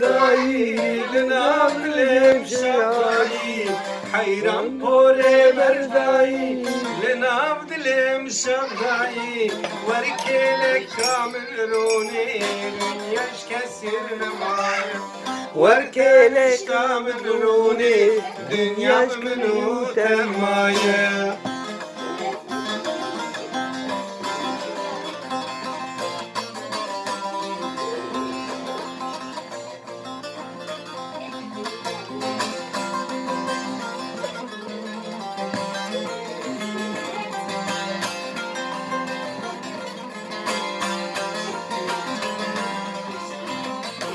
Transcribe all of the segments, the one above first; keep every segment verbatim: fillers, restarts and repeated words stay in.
Dayî, li nav dilê min şev dayî, heyran porê berdayî, li nav dilê min şev dayî, wer kêleka min rûnê, dinya ji kesî nemaye. Wer kêleka min rûnê, dinya ji min û te maye.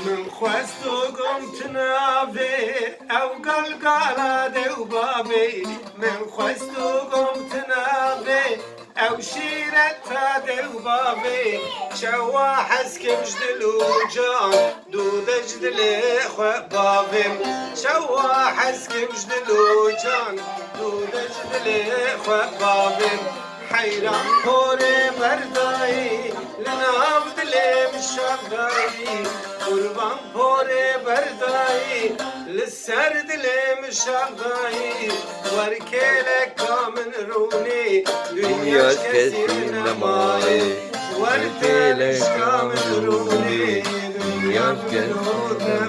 Min xwest û gom tu navê, ew galgala dê û bavê. Min xwest û gom tu navê, ew şîreta dê û bavê. Çawa hez kim ji dil û can, dû de ji dilê xwe bavê. Çawa hez kim ji dil û can, dû de ji dilê xwe bavê. Heyran porê berdayî, li nav dilê min şev dayî. Qurban porê berdayî, li ser dilê min şev dayî. Wer kêleka min rûnê, dinya ji kesî nemaye. Wer kêleka min rûnê, dinya ji min û te